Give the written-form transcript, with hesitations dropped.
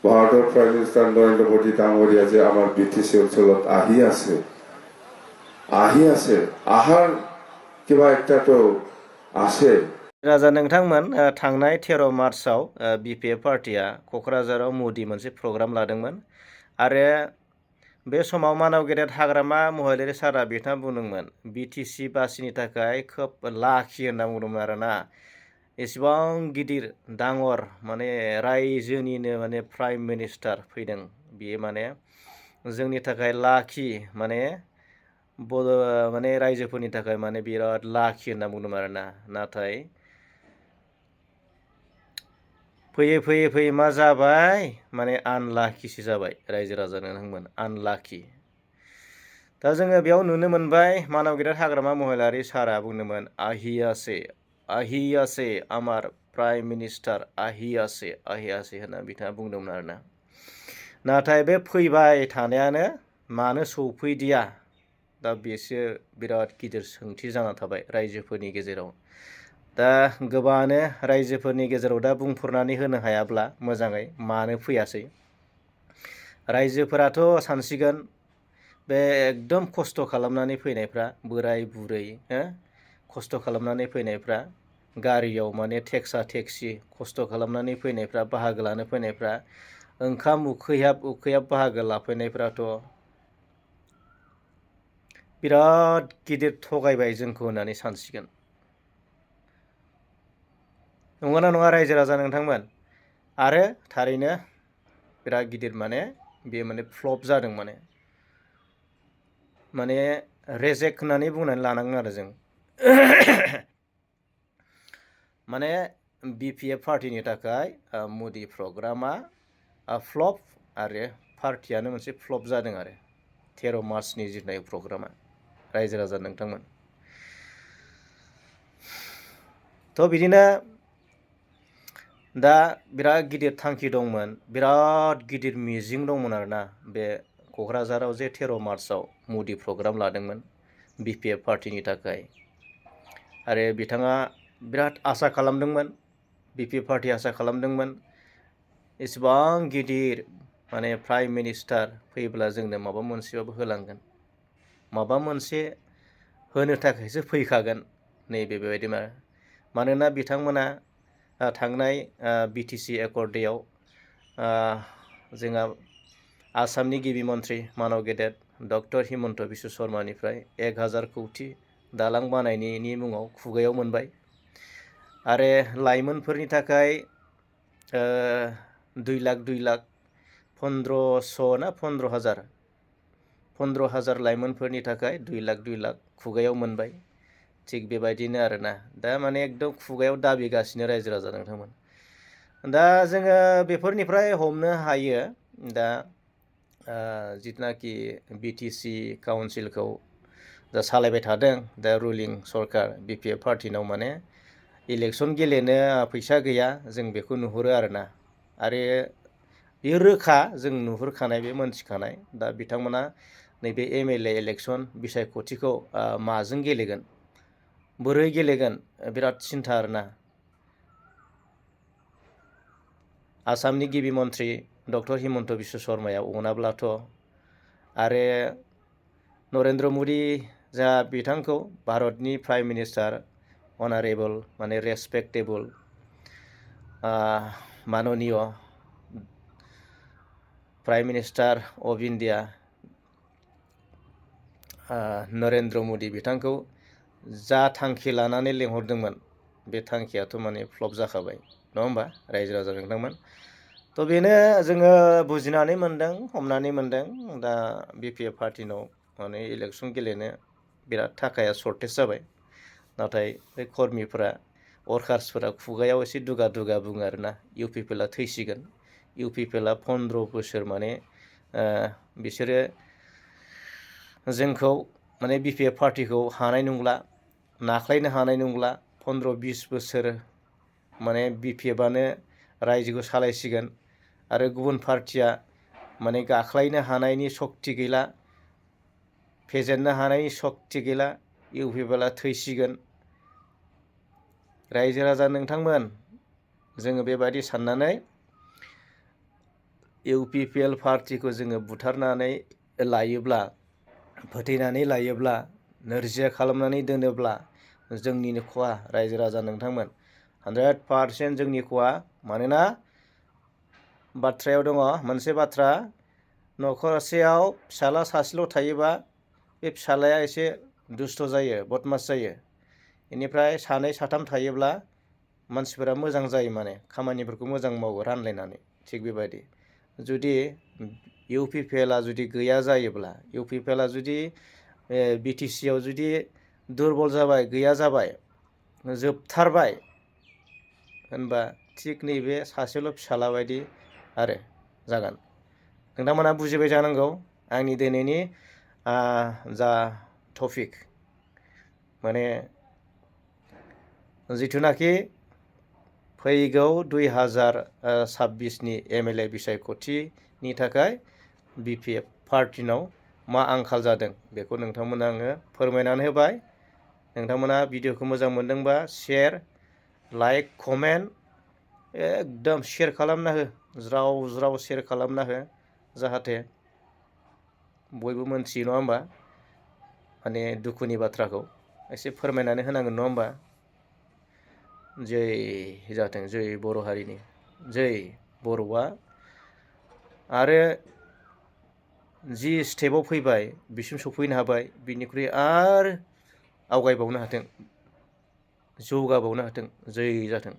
ভাৰতৰ prime minister Narendra Modi ডাঙৰীয়া যে আমাৰ বিটিচি অঞ্চলত আহি আছে আহাৰ কিবা একটাতো আছে। राजा नोंथांमोन थांनाय 13 मार्चआव बिपिएफ पार्टिया क'क्राझाराव मोदी मोनसे प्रग्राम लादोंमोन आरो बे समाव मानाव गेदेर हाग्रामा महिलारि सारा बिथाङा बुंदोंमोन बिटिसि बासिनि थाखाय खोब लाखि होनना बुंदोंमोन आरोना एसेबां गिदिर डाঙर माने रायजोनिनो माने प्राइम मिनिस्टार फैदों बियो माने जोंनि थाखाय लाखि माने माने रायजोफोरनि थाखाय माने बिराद लाखि होनना बुंदोंमोन आरोना नाथाय फैयै फैयै फैयै मा जाबाय माने आनलाखिसो जाबाय रायजो राजा नोंथांमोन आनलाखि। दा जोङो बेयाव नुनो मोनबाय मानाव गेदेर हाग्रामा महिलारि सारा बुंदोंमोन আহিয়াছে आमार प्राइम मिनिस्टार আহিयाছে होनना बिथाङा बुंदोंमोन आरोना नाथाय बे फैबाय थानायानो मानो सौफैदिया दा बेसो बिराद गिदिर सोंथि जाना थाबाय रायजोफोरनि गेजेराव। दा गोबाङानो रायजोफोरनि गेजेराव दा बुंफोरनानै होनो हायाब्ला मोजाङै मानो फैयासै रायजोफोराथ' सानसिगोन बे एकदम खस्थ' खालामनानै फैनायफ्रा बोराय बुरै खस्थ' खालामनानै फैनायफ्रा गारियाव माने टेक्सा टेक्सि खस्थ' खालामनानै फैनायफ्रा बाहागो लानो फैनायफ्रा ओंखाम उखैहाब बाहागो लाफैनायफ्राथ' बिराद गिदिर थगायबाय जोंखौ होननानै सानसिगोन। नंगौना नङा रायजो राजा नोंथांमोन? आरो थारैनो बिराद गिदिर माने बेयो माने फ्लप जादों माने रेजेक्ट होननानै बुंनानै लानांगोन आरो जों माने बिपिएफ पार्टिनि थाखाय मोदी प्रग्रामा फ्लप आरो पार्टियानो मोनसे फ्लप जादों आरो 13 मार्चनि जिनाय प्रग्रामा रायजो राजा नोंथांमोन। थ' बिदिनो दा बिराद गिदिर थांखि दंमोन बिराद गिदिर मिजिं दंमोन आरोना बे क'क्राझाराव जे 13 मार्चआव मोदी प्रग्राम लादोंमोन बिपिएफ पार्टिनि थाखाय आरो बिथाङा बिराद आसा खालामदोंमोन बिपिएफ पार्टि आसा खालामदोंमोन एसेबां गिदिर माने प्राइम मिनिस्टार फैब्ला जोंनो माबा मोनसेबाबो होलांगोन माबा मोनसे होनो थाखायसो फैखागोन नैबे बेबायदि मानोना बिथांमोना थांनाय बिटिसि एकर्ड डेआव जोंहा आसामनि गिबि मन्थ्रि मानाव गेदेर डक्टर हिमन्त बिश्व शर्मानिफ्राय 1000 कौटि दालां बानायनायनि मुङाव खुगायाव मोनबाय आरो लाइमोनफोरनि थाखाय 2 लाख 1500 ना 15,000 लाइमोनफोरनि थाखाय 2 लाख खुगायाव मोनबाय थिग बेबायदिनो आरोना दा माने एकदम खुगायाव दाबिगासिनो रायजो राजा नोंथांमोन। दा जोङो बेफोरनिफ्राय हमनो हायो दा जितनाखि बिटिसि काउन्सिलखौ दा सालायबाय थादों दा रुलिं सरकार बिपिएफ पार्टिनाव माने इलेक्सन गेलेनो फैसा गैया जों बेखौ नुहुरो आरोना आरो बेयो रोखा जों नुहुरखानाय बे मोनथिखानाय दा बिथांमोना नैबे एमएलए इलेक्सन बिसायख'थिखौ माजों गेलेगोन बोरै गेलेगोन बिराद सिन्था आरोना। आसामनि गिबि मन्थ्रि डक्टर हिमन्त बिश्व शर्माया अनाब्लाथ' आरो नरेन्द्र मोदी जा बिथांखौ भारतनि प्राइम मिनिस्टार अनारेबल माने रेसपेक्टेबल माननीय prime minister of India Narendra Modi बिथांखौ जा थांखि लानानै लेंहरदोंमोन बे थांखियाथ' माने फ्लप जाखाबाय नङा होमबा रायजो राजा नोंथांमोन। थ' बेनो जोङो बुजिनानै मोनदों हमनानै मोनदों दा बिपिएफ पार्टिनाव माने इलेक्सन गेलेनो बिराद थाखाया सर्टेज जाबाय नाथाय बे कर्मिफोरा वर्कार्सफोरा खुगायाव एसे दुगा बुङो आरोना इउपिपिएलआ थैसिगोन इउपिपिएलआ 15 बोसोर माने बिसोरो जोंखौ माने बिपिएफ पार्टिखौ हानाय नंला नाख्लायनो हानाय नंला 15-20 बोसोर माने बिपिएफआनो रायजोखौ सालायसिगोन आरो गुबुन पार्टिया माने गाख्लायनो हानायनि सक्ति गैला फेजेननो हानायनि सक्ति गैला इउपिपिएलआ थैसिगोन। रायजो राजा नोंथांमोन जोङो बेबायदि साननानै UPPL पार्टिखौ जोङो बुथारनानै लायोब्ला फोथैनानै लायोब्ला नोरजिया खालामनानै दोनोब्ला जोंनिनो खहा रायजो राजा नोंथांमोन 100% जोंनि खहा मानोना बाथ्रायाव दङ मोनसे बाथ्रा न'खरसेयाव फिसाला सासेल' थायोबा बे फिसालाया एसे दुस्थ' जायो बदमास जायो बेनिफ्राय सानै साथाम थायोब्ला मानसिफोरा मोजां जायो माने खामानिफोरखौ मोजां मावो रानलायनानै थिग बेबायदि जुदि UPPLआ जुदि गैया जायोब्ला UPPLआ जुदि BTCआव जुदि दुरबल जाबाय गैया जाबाय जोबथारबाय होनबा थिग नैबे सासेल' फिसाला बायदि आरो जागोन नोंथांमोना बुजिबाय जानांगौ आंनि दिनैनि जा टपिक माने जिथुनाखि फैगौ 2026नि MLA बिसायख'थिनि थाखाय BPF पार्टिनाव मा आंखाल जादों बेखौ नोंथांमोना आङो फोरमायनानै होबाय नोंथांमोना भिडिअखौ मोजां मोनदोंबा शेयार लाइक कमेन्ट एकदम शेयार खालामना हो ज्राव ज्राव शेयार खालामना हो जाहाथे बयबो मोनथियो नङा होमबा माने दुखुनि बाथ्राखौ एसे फोरमायनानै होनांगोन नङा होमबा जै जाथों जै बर' हारिनि जै बर'आ आरो जि स्टेपाव फैबाय बिसिम सफैनो हाबाय बिनिख्रुइ आरो आवगायबावनो हाथों जौगाबावनो हाथों जै जाथों